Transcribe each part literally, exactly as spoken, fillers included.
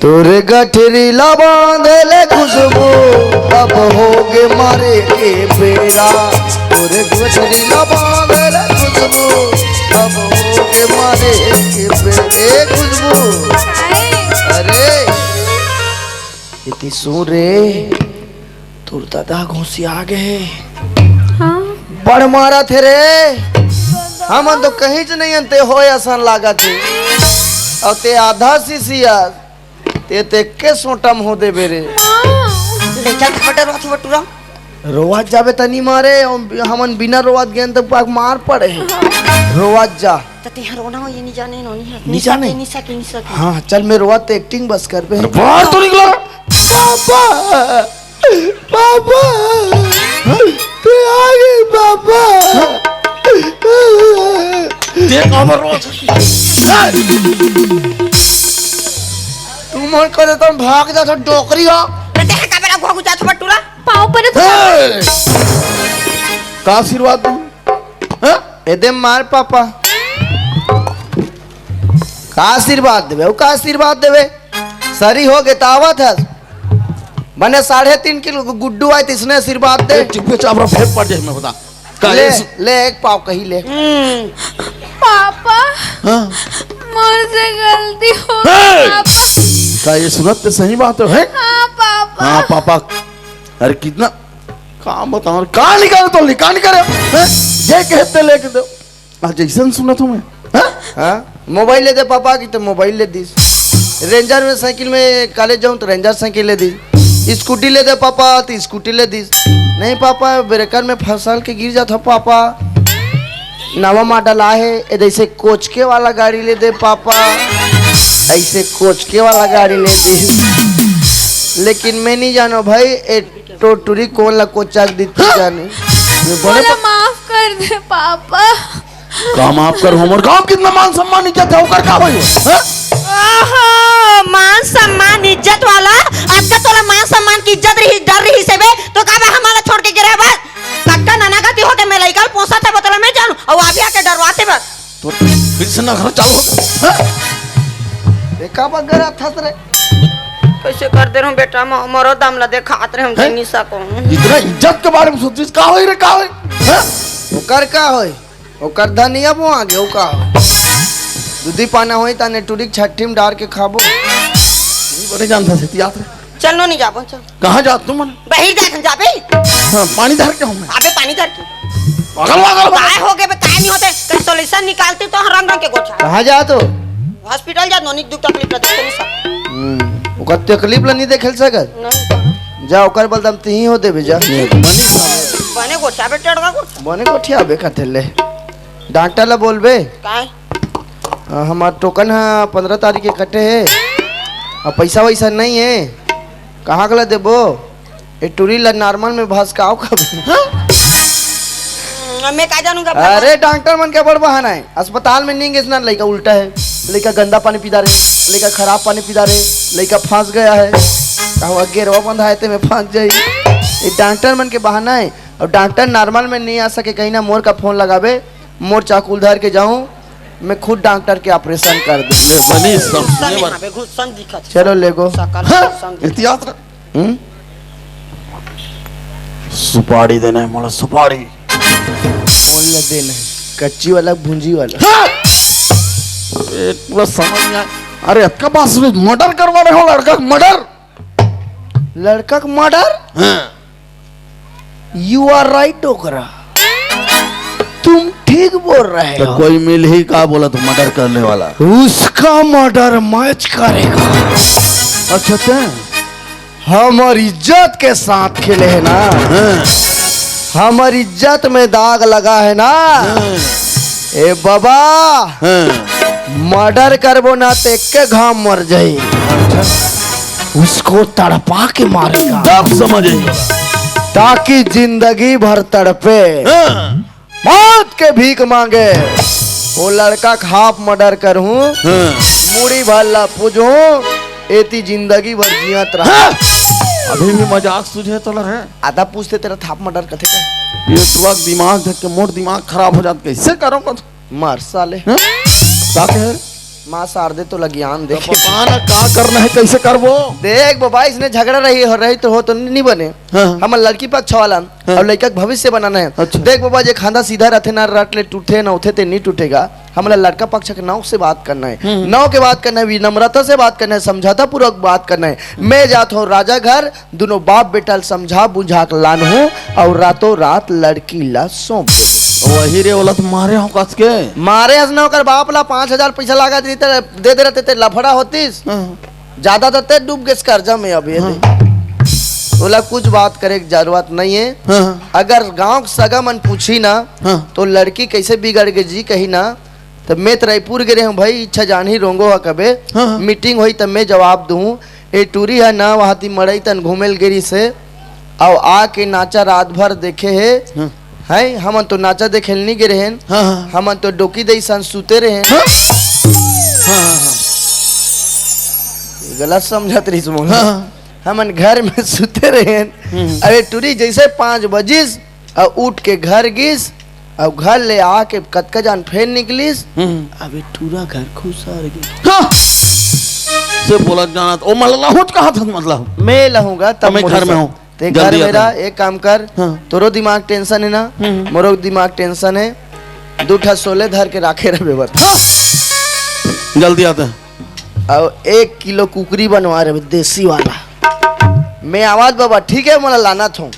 तोरे गठरी ला बांध ले खुशबू, अब होगे मारे के बेरा। तोरे गठरी ला बांध ले खुशबू, अब होगे मारे के बेरा। ए खुशबू, अरे इति सुन रे, तोर दादा घोंसिया गे हे। हाँ। बड़ मारत हे रे। हमन तो कहीं च नहीं अंते होय असन लागत हे। अउ ते आधा सिसिया, ते तेके सोटम हो देबे रे। ले चल फटाफट रोत बटुरा। रोवत जाबे तनी मारे, अउ हमन बिना रोवत गेन त पाक मार पड़े हे। रोवत जा। त तेहा रोना हो, ये नहीं जाने, नोनी है। नहीं जाने? नहीं सके, नहीं सके। हाँ, चल मैं रोवत ते एक्टिंग बस कर बे। अरे बाहर तो निकला। पापा, पापा, ते आ गे पापा। देख हमर रोज। तू मन करे त भाग जा, तो डोकरी हो। ते का बेला घोगु जात बटुरा? पाँव परे तो हे! का आशीर्वाद दूं? हाँ? ए दे मार पापा। का आशीर्वाद देबे? वो का आशीर्वाद देबे? सरी हो गे त आवत हस। बने साढ़े तीन किलो गु-, गुड्डू आए त इसने आशीर्वाद दे। ए, टिप्पे चापड़ा फेंक पड़ जाए, मैं बता। का ले, ये सु- ले एक पाँव कही ले। हम्म। पापा, हाँ? मोर से गलती हो हे! गई, पापा। का ये सुनत ते सही बात है? हाँ, पापा। हाँ, पापा। अरे कितना काम बताओ, कहाँ निकाले तो निकाल निकाले, हैं? ये कहते लेके दो। आज जैसन सुनत हूँ मैं, हैं? हाँ? मोबाइल ले दे पापा की तो मोबाइल ले दीस। रेंजर में साइकिल में कॉलेज जाऊँ तो रेंजर साइकिल ले दीस। स्कूटी ले दे पापा तो स्कूटी ले दीस। नहीं पापा, ब्रेकर में फसल के गिर जात हो पापा। नवा मॉडल आहे, ए जैसे कोचके वाला गाड़ी ले दे पापा। ऐसे कोचके वाला गाड़ी ले दे। लेकिन मैं नहीं जानो भाई, ए टोटुरी कोन ला कोचा के दित्ती जाने। ये बड़े मोला प- माफ कर दे पापा। का माफ कर, हमर गांव कितना मान सम्मान इज्जत है, ओकर का भाई? हैं? ओहो, मान सम्मान इज्जत वाला, अतका तोला मान सम्मान की इज्जत रही, डर रही से बे, तो का बे हमारा छोड़ के गिरे बस? कक्का नाना गति होके मैं लइका ल पोसत हे, बतला मैं जानू, अउ अभी आके डरवाते बस। तो फिर से नखरा चालू हो गया। हाँ? देखा बगरा थस रे। कैसे कर दे रहूं बेटा, म-, मरो दम ला देखात रहे हम हैं? जनी सा को। इतना इज्जत के बारे में सोचिस, का होई रे, का होई? हैं? ओकर का होई? ओकर धनिया बोआ गे, ओका होई? दूधी पाना होई, ताने टुरी के छट्ठी में डार के खाबो। नहीं बने जानता से, तियात रे। चल नो, नहीं जाबो, चल। कहाँ जात तू मन? बहिर जात हम जाबे। हाँ, पानी धर के हूँ मैं। अबे पानी धर के। पागल वागल हो। काय हो गए बे, काय नहीं होते? कहीं सोल्यूशन निकालती तो हर रंग रंग के गोठा। कहाँ जात हो? हॉस्पिटल जात, नोनी दुख तकलीफ रहते, नहीं सब। हम्म, ओकर तकलीफ ला नहीं देखे सकत? नहीं। जा, ओकर बल दम तिही हो देबे, जा। बने गोठा बे, टड़का गोठा। बने गोठिया बे, कथे ले। डॉक्टर ला बोलबे। काय? आ, हमार टोकन ह पंद्रह तारीख के कटे हे, आ पैसा वैसा नहीं है, कहाँ के ला देबो? ए टूरी ला नॉर्मल में भसकाओ कब? हाँ? हम्म, मैं का जानूंगा भगवान? अरे डॉक्टर मन के बड़ बहाना है, अस्पताल में नहीं गेस ना, लइका उल्टा है, लइका गंदा पानी पीदा रहे, लइका खराब पानी पीदा रहे, लइका फंस गया है, कहवा गेरवा बंधा है ते में फंस जाई। ये डॉक्टर मन के बहाना है। और डॉक्टर नॉर्मल में नहीं आ सके, कहीं ना मोर का फोन लगाबे, मोर चाकू धर के जाऊं, मैं खुद डॉक्टर के ऑपरेशन कर दूं। ले, बनी सब सुने बनी बात। हमें घुसन दिखत। चलो, ले गो। सकल हाँ, घुसन दिखत। एहतियात रख। हम्म? सुपारी देना है मोला, सुपारी। कौन ला देना है? कच्ची वाला, भूंजी वाला? हाँ! एक बार समझ में आए। अरे, अतका बात सुनो, मर्डर करवा रहे हो लड़का, मर्डर? लड़का का मर्डर? हाँ। You are right, डोकरा, तुम ठीक बोल रहे तो हो। कोई मिल ही का बोला तो मर्डर करने वाला। उसका मर्डर मैच करेगा। अच्छा, तैं? हमर इज्जत के साथ खेले है ना, हाँ। हमर इज्जत में दाग लगा है ना, हाँ। ए बाबा, हाँ। मर्डर करबो ना, ते के घाम मर जाई। अच्छा। उसको तड़पा के मारेगा। तब समझेगा। ताकि जिंदगी भर तड़पे। हाँ। मौत के भीख मांगे। वो लड़का का हाफ मर्डर करहूं, हाँ। मुड़ी भर ला पूजहूं, एती जिंदगी भर जियत रहा। हाँ। अभी भी मजाक सूझे तो लगे। आधा पूछते तेरा हाफ मर्डर कथे का? ये ट्रक दिमाग देख के मोर दिमाग खराब हो जात, कैसे करूंगा? मार साले। हाँ? का कहे? माँ शारदे तो लगियान तो देखे। पता ना का करना है, कैसे करबो? देख बाबा, इसने झगड़ा रही हो, रही तो हो तो नहीं बने। हाँ। हमर लड़की पक्ष वाला हाँ। और लड़का के भविष्य बनाना है। अच्छा। देख बाबा, जे खांदा सीधा रहते ना, रट ले टूटे ना उठे ते नहीं टूटेगा। हमला लड़का पक्ष के नाव से बात करना है, हम्म। नाव के बात करना है, विनम्रता से बात करना है, समझौता पूर्वक बात करना है। मैं जात हूँ राजा घर, दोनों बाप बेटा ल समझा बुझा के लान हूँ और रातों रात लड़की ला सौंप दे। वही रे, ओला तो मारे हो कस के। मारे हस ना, ओकर बाप ला पाँच हजार पैसा लागत रही त दे दे रहते ते लफड़ा होतीस। हाँ। ज्यादा तो ते डूब गेस कर्जा में अभी। हाँ। ओला कुछ बात करे के जरूरत नहीं है। हाँ। अगर गांव के सगा मन पूछी ना हाँ। तो लड़की कैसे बिगड़ गई जी कही ना, तो मैं तो रायपुर गे रहे हूँ भाई, इच्छा जानही रोंगो ह कबे। हाँ, हाँ। मीटिंग होई तब मैं जवाब दूँ। ए टूरी है ना वहाँ ती मड़ई तन घूमे ल गेरी से, और आके नाचा रात भर देखे है। हाँ। हैं, हमन तो नाचा देखे ल नहीं गे रहेन। हाँ, हाँ। हमन तो डोकी दई सन सुते रहेन। हाँ। हाँ, हाँ, हाँ। ये गलत समझत रहीस मोला। हाँ, हाँ। हमन घर में सुते रहेन। हम्म। अरे टूरी जैसे पाँच बजिस और उठ के घर गिस, और घर ले आके कतका जान फेर निकलिस। हम्म। अबे टूरा घर खुसर गे। हाँ। से बोलत जानत, ओ मन ला लाहूच कहा था मतलब। मैं लाहूँगा तब तो मैं मोरे घर में साथ। हूँ। ते घर जल्दी में आता रह, हूँ। एक काम कर, हाँ। तोरो दिमाग टेंशन है ना, हम्म। मोरो दिमाग टेंशन है, दू ठा सोले धर के राखे रहबे बता। हाँ। जल्दी आता है। और एक किलो कुकरी बनवा रहे देसी वाला। मैं आवाज बाबा, ठीक है, मोला लाना था।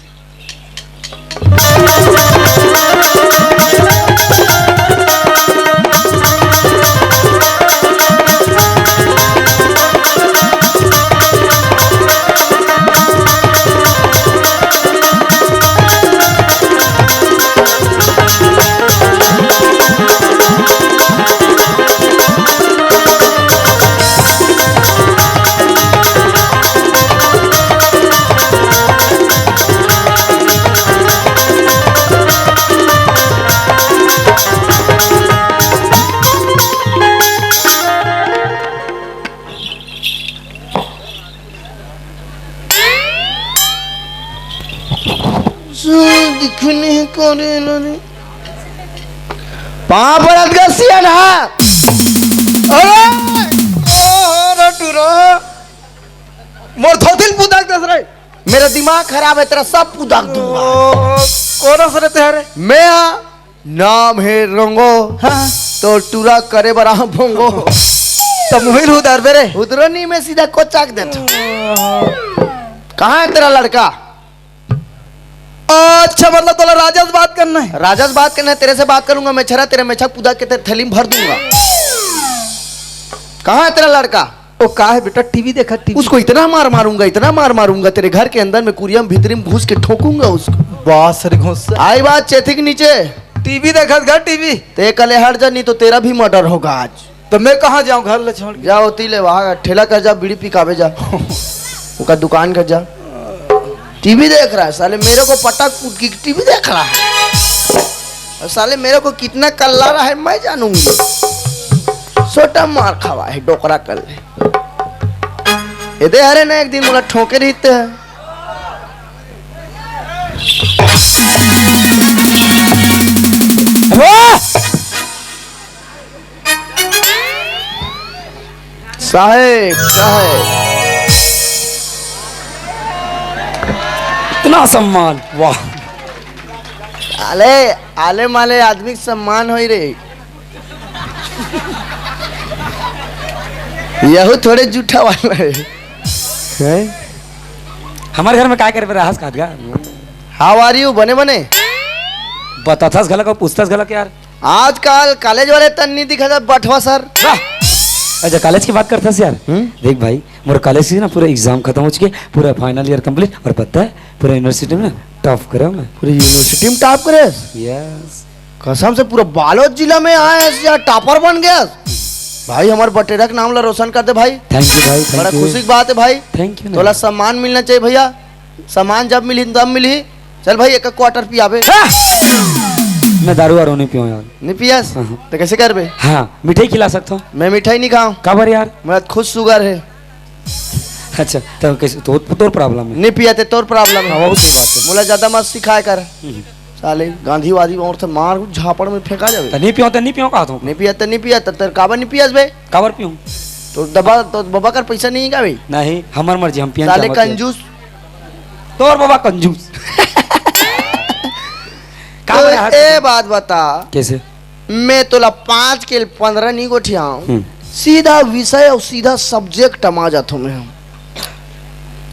दिखने करे ना रे। पाँव पड़त गा सियान हा। अरे, ओ, रे टूरा। मोर धोतिल पुदाक दस रे। मेरा दिमाग खराब है, तेरा सब पुदाक दूंगा। ओ, कोन हस रे तेहरे? मैं आ, नाम है रंगो। हाँ। तो टूरा करे बरा भोंगो। तो मुहिल उधर बेरे। उधरो नहीं, मैं सीधा कोचाक देता। कहाँ है तेरा लड़का? अच्छा, मतलब तोला राजा से बात करना है? राजा से बात करना है, तेरे से बात करूंगा। मैं छरा तेरे मेछा पुदा के तेरे थैली में भर दूंगा। कहाँ है तेरा लड़का? ओ का है बेटा, टीवी देखा, टीवी। उसको इतना मार मारूंगा, इतना मार मारूंगा, तेरे घर के अंदर में कुरिया में भीतरी में घुस के ठोकूंगा उसको। बास रे घुस। आई बात चेथिक नीचे। टीवी देखत घर, टीवी। ते कले हट जा, नहीं तो तेरा भी मर्डर होगा आज। तो मैं कहाँ जाऊँ घर ले छोड़ के? जा होती ले वहाँ ठेला कर जा, बीड़ी पिकावे जा। ओका दुकान कर जा। टीवी देख रहा है साले, मेरे को पटक पुटकी टीवी देख रहा है। और साले मेरे को कितना कल्ला रहा है मैं जानूंगी। छोटा मार खावा है डोकरा कल्ले। ये दे हरे ना एक दिन मोला ठोके रहिते है। साहेब, साहेब। इतना सम्मान, वाह। आले, आले माले आदमी के सम्मान होई रे। यहू थोड़े जूठा वाला है। हैं? हमारे घर में काय करे बर रहस कादगा? How are you? बने बने? बताथस घलक अउ पूछथस घलक यार। आजकल कॉलेज वाले तन नहीं दिखा था बठवा सर। वाह! अच्छा, कॉलेज की बात करथस यार। हम्म? देख भाई, मोर कॉलेज से ना पूरा एग्जाम खत्म हो चुके, पूरा फाइनल ईयर कंप्लीट, और पता है पूरा यूनिवर्सिटी में ना टॉप करा मैं। पूरी यूनिवर्सिटी में टॉप करे? यस। कसम से पूरा बालोद जिला में आए हैं यार, टॉपर बन गया। भाई हमारे बटेरा के नाम ला रोशन कर दे भाई। थैंक यू भाई, थैंक यू। बड़ा खुशी की बात है भाई। थैंक यू ना। तोला सम्मान मिलना चाहिए भैया। सम्मान जब मिली तब मिली। चल भाई, एक क्वार्टर पियाबे। हाँ! मैं दारू वारू नहीं पीऊँ यार। नहीं पियस? हाँ, हाँ। तो कैसे करबे? हाँ, मिठाई खिला सकता हूँ। मैं मिठाई नहीं खाऊँ। काबर यार? मेरा खुद शुगर है। अच्छा, तो कैसे, तो, तोर प्रॉब्लम है। नहीं पिया ते तोर प्रॉब्लम है। हाँ, बहुत सही बात है। मोला ज्यादा मत सिखाया कर। हम्म। साले गांधीवादी और से मार झापड़ में फेंका जावे। त नहीं पियो, त नहीं पियो, कहा तू। नहीं पिया त नहीं पिया, त तेरे काबर नहीं पियस बे? काबर पीऊं? तो दबा, तो बाबा कर पैसा नहीं का बे? नहीं, हमर मर्जी, हम पियन साले चाहत हन। कंजूस। तोर बाबा कंजूस। का तो बड़ा हट ए बात बता। कैसे? मैं तोला पाँच के पन्द्रह नहीं गोठियाऊं। हम्म। सीधा विषय और सीधा सब्जेक्ट मा जाथों मैं हम।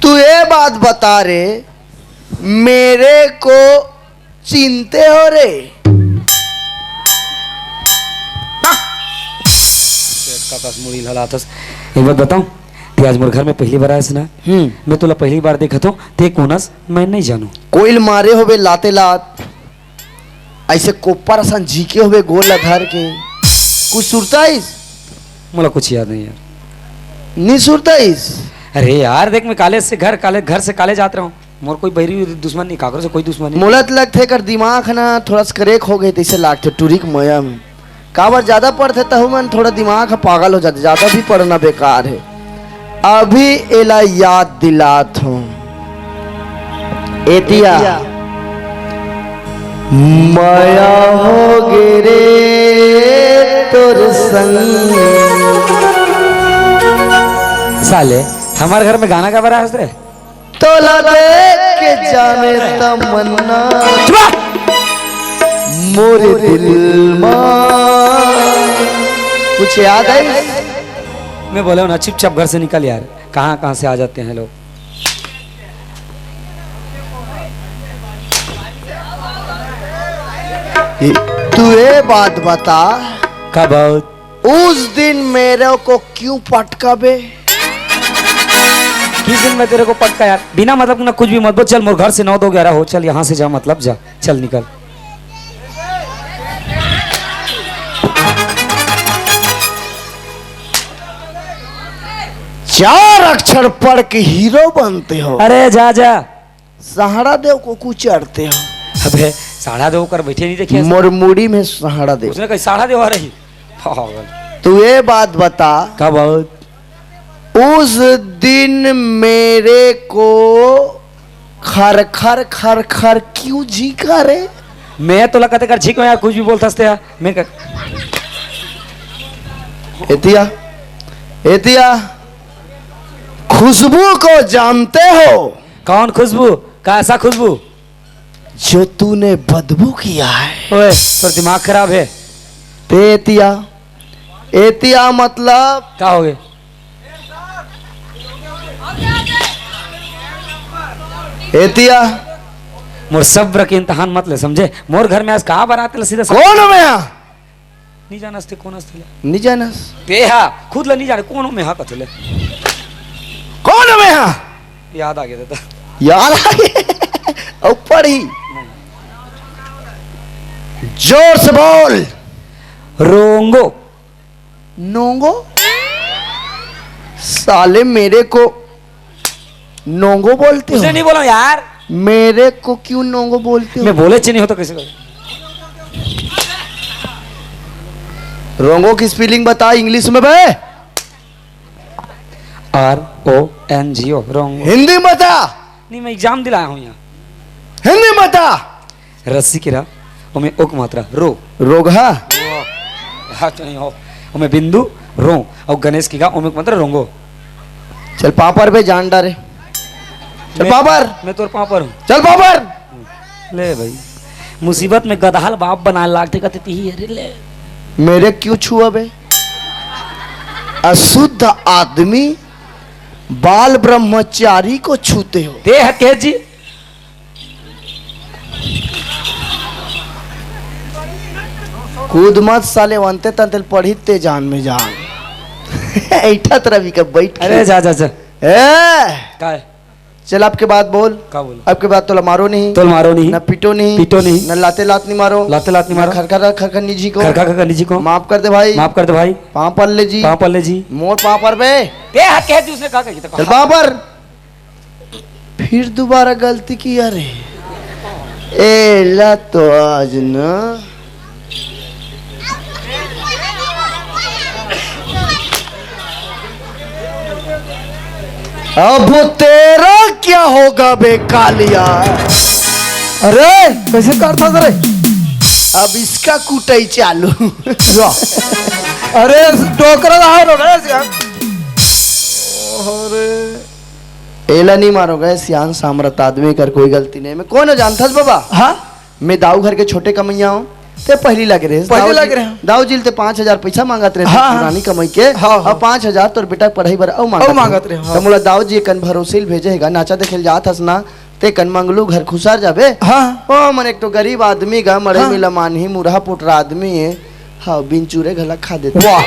तू ये बात बता रे, मेरे को चिंते हो रे? का कस मुड़ी हलाथस। एक बात बताऊं, ते आज मोर घर में पहली बार आयस ना। हम्म। मैं तोला पहली बार देखत हूँ, ते कोनस मैं नहीं जानू। कोइल मारे होबे लाते लात, ऐसे कोपर असन झीके होबे गोल ला धर के। कुछ सुरताइस? मोला कुछ याद नहीं यार। नहीं सुरताइस? अरे यार देख, मैं कॉलेज से घर, कॉलेज, घर से कॉलेज आत रहूं। मोर कोई बैरी दुश्मन नहीं, काकरो से कोई दुश्मन नहीं। मोला त लगथे एकर दिमाग ह ना थोड़ा सा क्रैक हो गए, तैसे लागथे टूरी के मया में। काबर ज्यादा पढ़थे तहु मन थोड़ा दिमाग ह पागल हो जाथे, ज्यादा भी पढ़ना बेकार है। अभी एला याद दिलात हूँ। एतिया मया हो गे रे तोर संग। साले, हमारे घर में गाना का बड़ा हंस रहे। तोला देख के जाने तमन्ना चुप! मोरे दिल मा। कुछ याद आई? मैं बोला हूं ना, चुपचाप घर से निकल यार। कहां कहां से आ जाते हैं लोग। तू ये बात बता। का बात? उस दिन मेरे को क्यों पटका बे? किस दिन मैं तेरे को पटका यार? बिना मतलब ना कुछ भी मत बोल। चल मोर घर से नौ दो ग्यारह हो, चल यहां से जा, मतलब जा, चल निकल। चार अक्षर पढ़ के हीरो बनते हो। अरे जा जा। सहाड़ा देव को कुचरते हो। अबे सहाड़ा देव कर बैठे नहीं देखे? मोर मुड़ी में सहाड़ा देव। उसने कही सहाड़ा देव आ रही। पागल। तू ये बात बता। का बात? उस दिन मेरे को खर खर खर खर क्यों झींका रे? मैं तो लगता कर झींको यार, कुछ भी बोलता हंसते यार। मैं कर एतिया, एतिया, खुशबू को जानते हो? कौन खुशबू? कैसा खुशबू? जो तूने बदबू किया है। ओए, तोर दिमाग खराब है। ते एतिया, एतिया मतलब का हो गए? एतिया। मोर सब्र के इम्तिहान मत ले, समझे? मोर घर में आज का बारात ले सीधा कौन हो मैं? नहीं जानस ते कौन हस तेला? नहीं जानस। ते हा, खुद ला नहीं जाने, कौन हो मैं हा कथले? कौन हो मैं हा? याद आ गया था। याद आ गया। ऊपर ही। जोर से बोल। रोंगो। नोंगो? साले मेरे को नोंगो बोलते हो? उसे नहीं बोला यार। मेरे को क्यों नोंगो बोलते हो? मैं बोले च नहीं होता किसी को। रोंगो की स्पेलिंग बता इंग्लिश में बे। आर ओ एन जी ओ, रोंगो। हिंदी में बता। नहीं, मैं एग्जाम दिलाया हूँ यहाँ। हिंदी में बता। रस्सी के रा, ओमे ओक मात्रा, रो। रोगहा। हाँ, तो नहीं हो। ओमे बिंदु, रो। और गणेश की गा, ओमे ओक मात्रा, रोंगो। चल पापड़ पे जान डारे। चल मैं, पापड़। मैं तोर पापड़ हूँ। चल पापड़। ले भाई, मुसीबत में गदहा ल बाप बनाए लागथे, कहते ती, "अरे ले।" मेरे क्यों छुआ बे? अशुद्ध आदमी, बाल ब्रह्मचारी को छूते हो। ते ह के जी। कूद मत साले, वंते तंते पढ़ी ते जान में जान। ऐठा तरह भी कर बैठ के। अरे जा, जा, जा। ए! काय? चल, अब के बाद बोल। का बोल? अब के बाद तोला मारो नहीं। तोला मारो नहीं। ना पीटो नहीं। पीटो नहीं। ना लाते लात नहीं मारो। लाते लात नहीं ना मारो। खरखर खरखर निजी को। खरखर खरखर निजी को। माफ कर दे भाई। माफ कर दे भाई। पाँव पर ले जी। पाँव पर ले जी। मोर पाँव पर बे। के हाथ के हाथ उसने कहा कही तो चल कहा। पाँव पर। फिर दोबारा गलती किया रे। एला तो आज ना। अब तेरा क्या होगा बे कालिया? अरे, कैसे करथस रे? अब इसका कुटई चालू। जा। अरे, डोकरा रहा रो रे, सियान। अरे। एला नहीं मारोगे, सियान सामरथ आदमी कर कोई गलती नहीं। मैं कौन हो जानथस बाबा? हाँ? मैं दाऊ घर के छोटे कमैया हूँ। ते पहली लगे रहे। पहली दाऊ जी, लगे रहे। दाऊ जी ते पाँच हजार पैसा मांगत रहे हाँ, हाँ। पुरानी कमाई के। हाँ, हाँ। और पाँच हजार तोर बेटा के पढ़ाई बर अउ मांगत अउ रहे। मांगत रहे, हाँ। तो मोला दाऊ जी कन भरोसे ल भेजे हेगा, नाचा देखे ल जात हस ना, ते कन मंगलू घर खुसार जाबे। हाँ। ओ मन एक तो गरीब आदमी गा, मड़ई हाँ। में लमानही मुरहा पोटरा आदमी है। हाँ, बिन चूरे घला खा देते। वाह।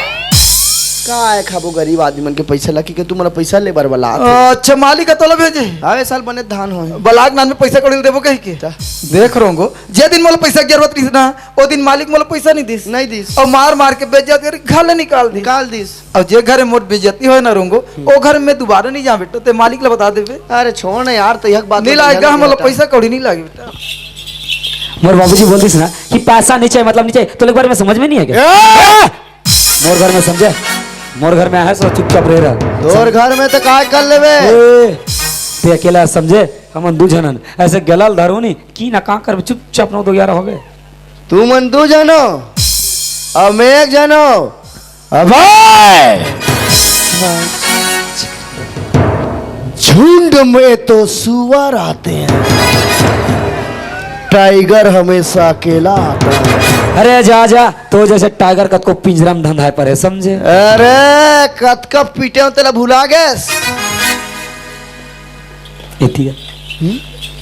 काय खाबो गरीब आदमी मन के पैसा ला, कि के तू मोला पैसा ले बर बला। अच्छा, मालिक ह तोला भेजे? अबे साल बने धान होय। बलाक नान में पैसा कौड़ी देबो कहि के? जा। देख रोंगो, जे दिन मोला पैसा के जरूरत रहिस ना, ओ दिन मालिक मोला पैसा नहीं दिस। नहीं दिस। और मार मार के बेइज्जत कर घर ले निकाल दिस। निकाल दिस। और जे घर में मोर बेइज्जती होय ना रोंगो, ओ घर में दोबारा नहीं जा बेटा, ते मालिक ला बता देबे। अरे छोड़ ना यार, तो यह बात नहीं तो लागे गा, मोला पैसा कौड़ी नहीं लागे बेटा। मोर बाबूजी बोल दिस ना कि पैसा नहीं चाहिए, मतलब नहीं चाहिए, तो एक बार में समझ में नहीं है क्या? ए! मोर घर में समझे, मोर घर में आहे सो चुपचाप रह रहा। तोर घर में तो काय कर लेबे? ए, ते अकेला समझे, हमन दू झनन ऐसे गलाल धरो नी कि ना का करबे, चुपचाप नौ दो ग्यारह हो गए। तू मन दू झनो, अब मैं एक झनो। अबे! झुंड में तो सुअर आते हैं, टाइगर हमेशा अकेला आता है। अरे जा, जा, तो जैसे टाइगर कतको पिंजरा में धंधाए पर है, समझे? अरे, कतका पीटे हो, तेला भुला गेस? एतिया। हम्म?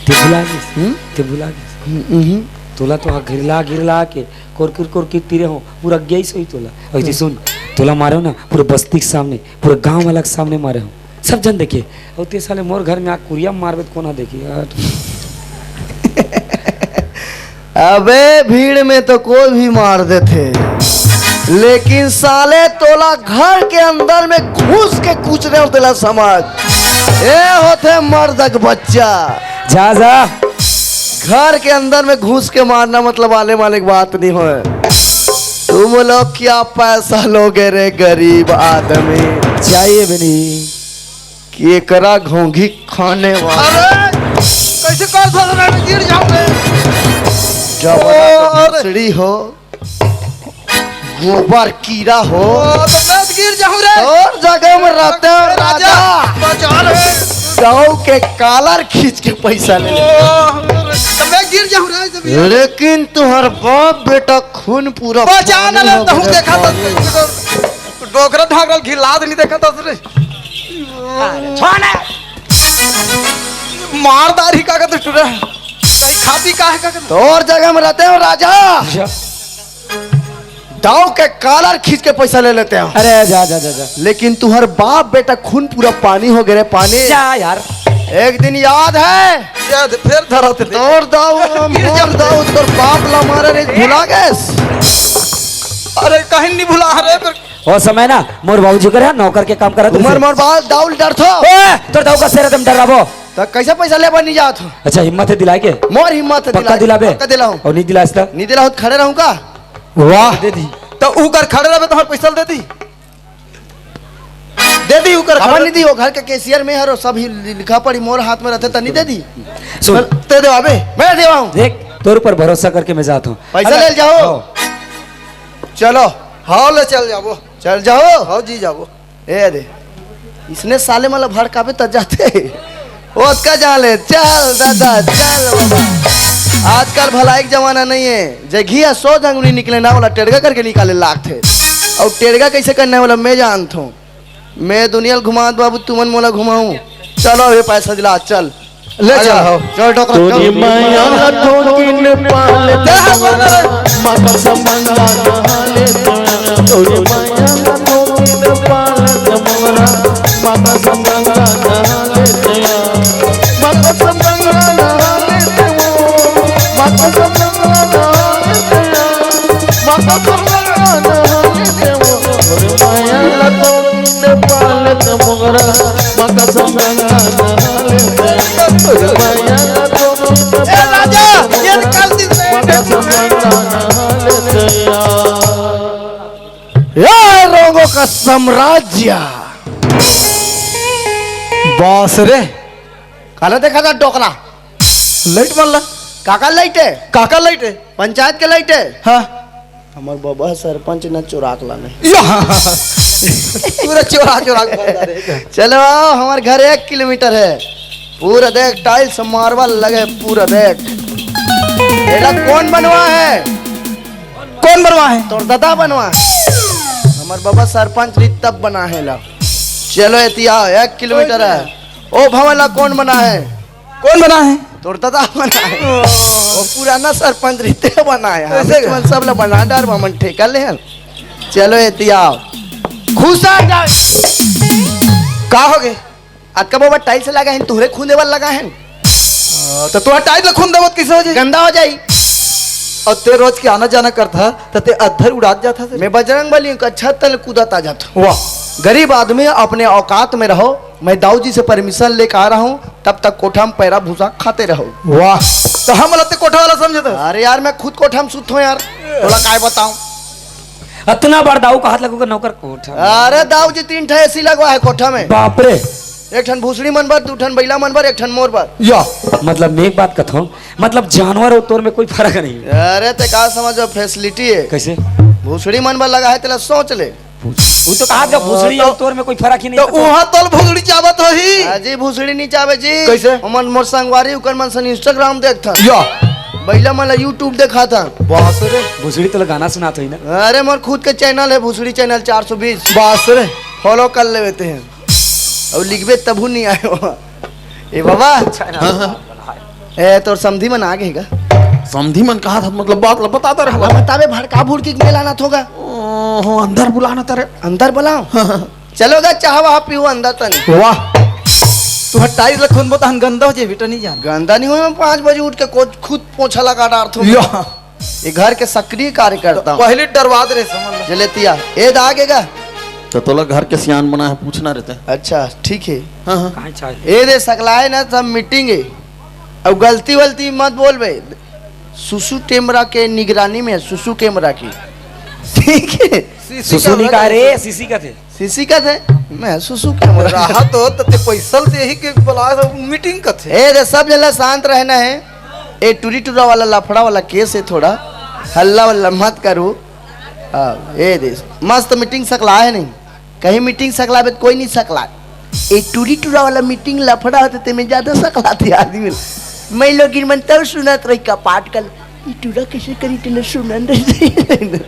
ते भुला गेस? हम्म? ते भुला गेस? हम्म, हम्म। तोला तो हा घिरला, घिरला के, कोरकिर, कोरकिर तीरे हो, पूरा गई सोई तोला। और इति हम्म। सुन, तोला मारे हो ना, पूरे बस्ती के सामने, पूरे गांव वाला के सामने मारे हो। सब झन देखे, अउ ते साले मोर घर में आ कुरिया मारबे त कोन ह देखी यार। अबे भीड़ में तो कोई भी मार देथे, लेकिन साले तोला घर के अंदर में घुस के कुचले हो तेला समझ। ए होथे मर्द के बच्चा। जा, जा। घर के अंदर में घुस के मारना मतलब आले माले के बात नहीं होय। तुम लोग क्या पैसा लोगे रे गरीब आदमी? चाहिए भी नहीं। कि एकरा घोंघी खाने वाला। अरे, कैसे कर धर रहे, गिर जाऊं रे। जबरा ओ, अरे। भोसड़ी हो, गोबर कीड़ा हो। ओ, तो मैं गिर जाऊं रे। और जगह में रहते हो राजा, राजा। बचा रे। गाँव के कालर खींच के पैसा ले ले। ओ, तो मैं गिर जाऊं रे, जब ये लेकिन तुहर बाप बेटा खून पूरा बचा पानी ना हो ले, तहूं गया देखा था, पानी। तो डोकरा ढाकल घिला दे, नहीं देखा था रे। अरे, छोड़ ना। मार दारी का, का तो टूरा। कहीं खाती का है का, का? तोर जगह में रहते हो राजा। अच्छा। दाव के कालर खींच के पैसा ले लेते हो। अरे, जा, जा, जा, जा। लेकिन तुहर बाप बेटा खून पूरा पानी हो गए रे, पानी। जा यार। एक दिन याद है? याद, फिर धरा थे। तोर दाव, मोर दाव, तोर बाप ला मारे रे, भुला गेस? अरे, कहीं नहीं भुला रे, फिर ओ समय ना मोर बाबूजी करे नौकर के काम करत उमर रहिसे। मोर बाल दाऊ ल डरथो। ए, तोर दाऊ का शेर तुम डराबो। त कैसे पैसा लेबा नहीं जात हो? अच्छा, हिम्मत है दिलाए के? मोर हिम्मत है पक्का दिलाए। दिलाबे? पक्का दिलाऊं। और नहीं दिलास त? नहीं दिलाओ त खड़े रहूं का? वाह। दे दी। त ऊ कर खड़े रहबे, तुम्हार पैसा दे दी। दे दी, ऊ कर खबर खड़े। नहीं दी, वो घर के कैशियर में हरो, सब ही लिखा पड़ी मोर हाथ में रहते त नहीं दे दी। सुन। दे दे अबे। मैं देवाऊं। देख, तोर ऊपर भरोसा करके मैं जाता हूँ। पैसा अगर ले जाओ। हाँ। चलो। हाँ, ले चल जाबो। चल जाओ। हाँ जी, जाबो। ए दे, इसने साले मन ला भड़काबे त जाथे। ओतका जान ले, चल दादा, चल बाबा। आजकल भलाई के जमाना नहीं है। जे घी ह सौ जंग नहीं निकले ना, ओला टेड़गा करके निकाले लागथे। अउ टेड़गा कैसे करना है, ओला मैं जानथों। मैं दुनिया ल घुमात बाबू, तुमन मोला घुमाऊ। चलो, ये पैसा दिला, चल। ले चल, आजा। हो। चल, डोकरा, तोरी चल। मैया ला ठोकिन पाल दे मोगरा, माँ कसम गंगा नहा ले तोरा। तोरी मैया ला ठोकिन पाल दे मोगरा, माँ कसम गंगा नहा ले तोरा। माँ कसम गंगा नहा ले तोरा। माँ कसम गंगा नहा ले तोरा। माँ कसम गंगा नहा ले तोरा। तोरी मैया ला ठोकिन पाल दे मोगरा, माँ कसम गंगा नहा ले तोरा। ए राजा, ये निकाल दी से। ए रोंगो का साम्राज्य। बॉस रे। काला देखा था डोकरा। लाइट मार ला। काकर लाइट हे? काकर लाइट हे? पंचायत के लाइट हे? हाँ। हमर बबा सरपंच न चोरा के लाने। या! पूरा चोरा, चोरा के भर डारे। चलो आओ, हमर घर एक किलोमीटर हे। पूरा देख, tiles marble लगे, पूरा देख। एला कौन बनवा हे? कौन बनवा हे? तोर दादा बनवा हे। हमर बबा सरपंच रही तब बना हे ला। चलो एती आओ, एक किलोमीटर हे। ओ भवन ला कौन बना हे? कौन बना हे? तोर दादा बना हे। ओ। वो पुराना सरपंच रहिते बना हे। हम कैसे? मन सब ला बना डार, हमन ठेका ले हन। चलो एती आओ। खुश आ जा। का हो गे? अतका बबा tiles लगा हे, तुहरे खूंदे बर लगा हे। आ, तो तुहर tiles ला खूंद देबो त कैसे हो जाई? गंदा हो जाई। अउ ते रोज के आना जाना करथा, त ते अद्धर उड़ात जाथा से। मैं बजरंग बली हूँ, कच्छा तल कूदत आ जाता हूँ। वाह। गरीब आदमी, अपने औकात में रहो। मैं दाऊ जी से permission लेके आ रहा हूँ, तब तक कोठा में पैरा भूसा खाते रहो। वाह, तो हमला ते कोठा वाला समझत हस? अरे यार, मैं खुद कोठा में सुत हूँ यार, तोला काय बताऊं। अतना बड़ दाऊ कहत लगो के नौकर कोठा में। अरे दाऊ जी, तीन ठे एसी लगवा हे कोठा में। बाप रे। एक ठन भूसड़ी मन बर, दू ठन बइला मन बर, एक ठन मोर बर। या। मतलब मैं एक बात कथौं, मतलब जानवर अउ तोर में कोई फरक नहीं। अरे ते का समझ, facility हे। कैसे? भूसड़ी मन बर लगा हे, तेला सोच ले। वो तो कहा जब भूसड़ी तो, अउ तोर में कोई फरक ही नहीं तो तो। उहाँ तल भूसड़ी चाबत होही। हाँ जी, भूसड़ी नहीं चाबे जी। कैसे? ओमन मोर संगवारी, उकर मन सन Instagram देखथन। या। बइला मन ला YouTube देखाथन। बास रे। भूसड़ी तो गाना सुनात होही ना। अरे मोर खुद के channel हे, भूसड़ी channel चार सौ बीस। बास रे। Follow कर लेवे ते हैं। अउ लिखबे तभू नहीं आयो। ए बाबा। हाँ, हाँ। ए, तोर समधी मन आ गे का? समधी मन कहा था, मतलब बात ल बताता रहा। हाँ, बताबे, भड़का भुड़की के मेला ना थोगा। ओहो, अंदर बुलाना तारे। अंदर बुलाओ। हाँ, हाँ। चलो गा, चाह वाह पीहू अंदर तनी। वाह। तू हटाई ल खून बता, हम गंदा हो जाए बेटा, नहीं जान। गंदा नहीं हो, मैं पाँच बजे उठ के खुद, खुद पोछा लगा डारथों। या। ये घर के सक्रिय कार्यकर्ता हूँ। पहले डरवा दे रे, समझ ले। चले तिया, ए दा आगे गा। तो तोला घर के सियान बना है, पूछना रहता है। अच्छा, ठीक है। हाँ, हाँ। कहाँ चाहे? ए दे सकला है ना, सब meeting है। अब गलती वलती मत बोलबे। सुसु कैमरा के निगरानी में, सुसु कैमरा की। ठीक है। सीसी सुसु नहीं कैमरा कहा रे, कैसे? सीसी का थे। सीसी का थे? मैं सुसु कैमरा। रहा तो तते पैसा ते ही के बुला, सब meeting का थे। ए दे, सब जला शांत रहना है। ए टूरी टूरा वाला लफड़ा वाला case है, थोड़ा हल्ला वल्ला मत करो। हाँ, ए दे, मस्त meeting सकला है नहीं। कहीं meeting सकलाबे त कोई नहीं सकला। ए टूरी टूरा वाला meeting लफड़ा होते, ते में ज्यादा सकलाते आदमी। मैं लोग इन मन तब सुनत रही कपाट कल, "ई टूरा कैसे करी, तेने सुनन दे।"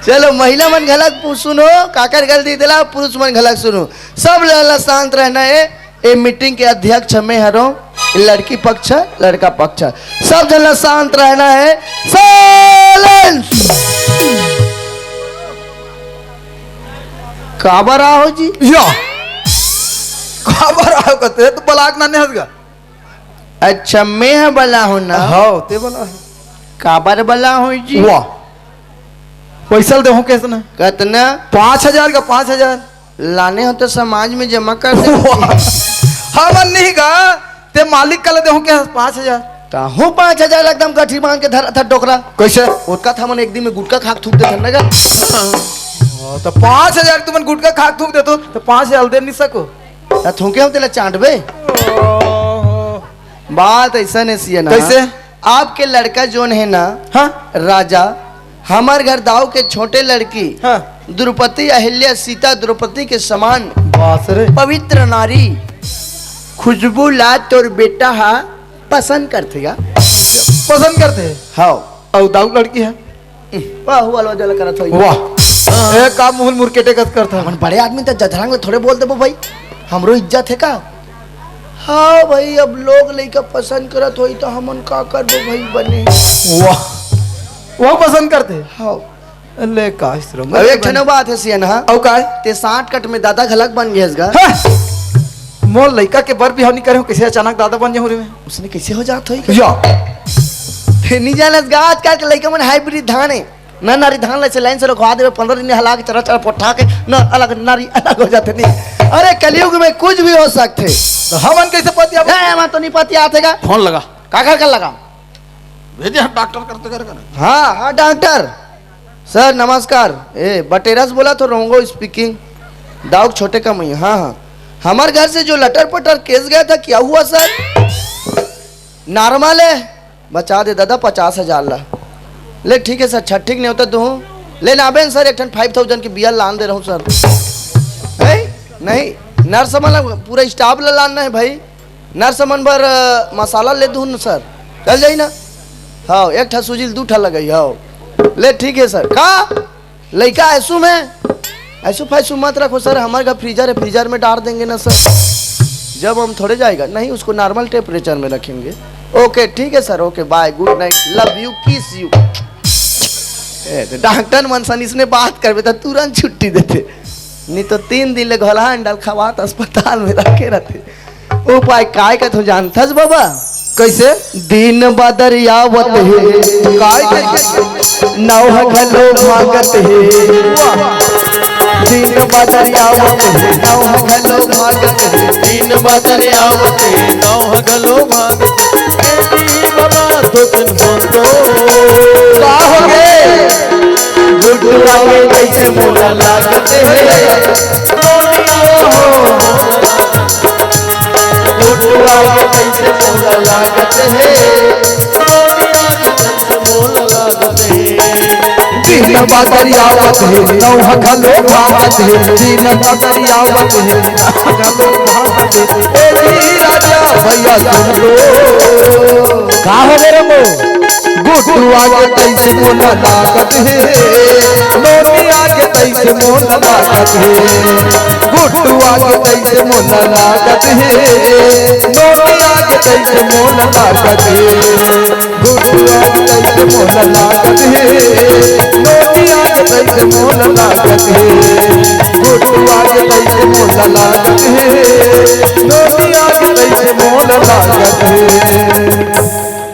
चलो, महिला मन घलक पु-, सुनो, काकर गलती दिला, पुरुष मन घलक सुनो। सब ला, ला शांत रहना है। ए meeting के अध्यक्ष मैं हरों, लड़की पक्ष, लड़का पक्ष, सब झन ला शांत रहना है। Silence। काबर आहो जी? या। काबर आहो कते? तो बलाक ना नेहस गा। अच्छा, मैं ह बला हूँ ना? हाँ, ते बला है। काबर बला हूँ जी? वाह। पैसा ल देहूँ कैसे ना? कतना? पाँच हजार का, पाँच हजार। लाने हो तो समाज में जमा कर दे। वाह। हमन नहीं गा, ते मालिक कल देहूँ के पाँच हजार। ताहू पाँच हजार एकदम गठी बांध के धरा था डोकरा। कैसे? ओतका था मन एक दिन में गुटखा खाक थूक देथन ना गा। हाँ, तो पाँच हजार तुमन गुटखा खाक थूक देतो, तो पाँच हजार दे नहीं सको। ता थूके हो तेला चाटबे। ओहो। बात ऐसा नहीं सिया ना। कैसे? आपके लड़का जोन है ना, हाँ। राजा, हमर घर दाऊ के छोटे लड़की, हाँ। द्रौपदी, अहिल्या, सीता, द्रौपदी के समान बास रे। पवित्र नारी खुशबू ला तोर बेटा हा पसंद करथे गा। पसंद करथे? हाँ। अउ दाऊ लड़की है? बाहु वाला जल करत होई। वाह। ए, का मुहुल मुरकेटे कस करथा? हमन बड़े आदमी त जधरंग ले थोड़े बोल देबो भाई, हमरो इज्जत है का? हाँ भाई, अब लोग लइका पसंद करत होई त हमन का करबो भाई, बने। वाह, वो पसंद करथे? हाँ। ले का श्रम अब एक ठन बात है सियन, हाँ? अउ का है? ते साठ कट में दादा घलक बन गेस गा। हाँ। मोर लइका के बर बिहाव नहीं करे हूँ, कैसे अचानक दादा बन जाऊँ रे मैं? उसने कैसे हो जात होई? या। ते नहीं जानस गा, आजकल के लइका मन hybrid धान है। ना नारी धान ले से लाइन से रखवा देवे, पंद्रह दिन हला के चरा चरा पोठा के, ना अलग नारी अलग हो जाते नहीं। अरे कलयुग में कुछ भी हो सकते। तो हमन कैसे पतिया? ए, हमन तो नहीं पतिया आथे गा। फोन लगा। का कर कर लगा? भेजे हम डॉक्टर करते कर कर। हाँ, हाँ, डॉक्टर। सर, नमस्कार। ए, बटेरस बोला तो रोंगो speaking। दाऊ छोटे का मई। हाँ, हाँ। हमारे घर से जो लटर पटर केस गया था, क्या हुआ सर? नॉर्मल है। बचा दे दादा पचास हजार ला। ले ठीक है सर, छट्ठी के नेवता दूँ। ले ना बेन सर, एक ठन फाइव थाउजेंड के बियर लान दे रहूँ सर। है? नहीं, नर्स मन ला, पूरा स्टाफ ला लानना है भाई। नर्स मन बर अ, मसाला ले दूँ न सर, चल जाई ना। हाँ, एक ठा सूजी ल दू ठा लगई। हाँ, ले ठीक है सर। का लइका ऐसू में ऐसू फैसू मत रखो सर, हमारे घर फ्रीजर है, फ्रीजर में डाल देंगे ना सर। जब हम थोड़े जाएगा, नहीं, उसको नॉर्मल टेम्परेचर में रखेंगे। ओके, ठीक है sir, okay, bye, good night, love you, kiss you. ए, तो डॉक्टर मन सन इसने बात करबे तो तुरंत छुट्टी देते, नहीं तो तीन दिन ले घोला अंडल खवात अस्पताल में रखे रहते। उपाय काय का तू जानथस बाबा? कैसे? दिन बदरियावत हे, काय के? नौहा घलो भागत हे। दिन बदरियावत हे, नौहा घलो भागत हे। दिन बदरियावत हे, नौहा घलो भागत हे। ए बाबा तो कन फोन करो। का हो गे? गुड्डू आगे कैसे मोला लागत हे। गुड्डू आगे कैसे मोला लागत हे। दिन बदरियावत हे, नौहा घलो भागत हे। दिन बदरियावत हे, नौहा घलो भागत हे। ए जी राजा भैया सुन लो। का हो गे रे मो? गुड्डू आगे तैसे मोला लागत हे, नोनी आगे तैसे मोला लागत हे। गुड्डू आगे तैसे मोला लागत हे, नोनी आगे तैसे मोला लागत हे। गुड्डू आगे तैसे मोला लागत हे, नोनी आगे तैसे मोला लागत हे। गुड्डू आगे तैसे मोला लागत हे, नोनी आगे तैसे मोला लागत हे।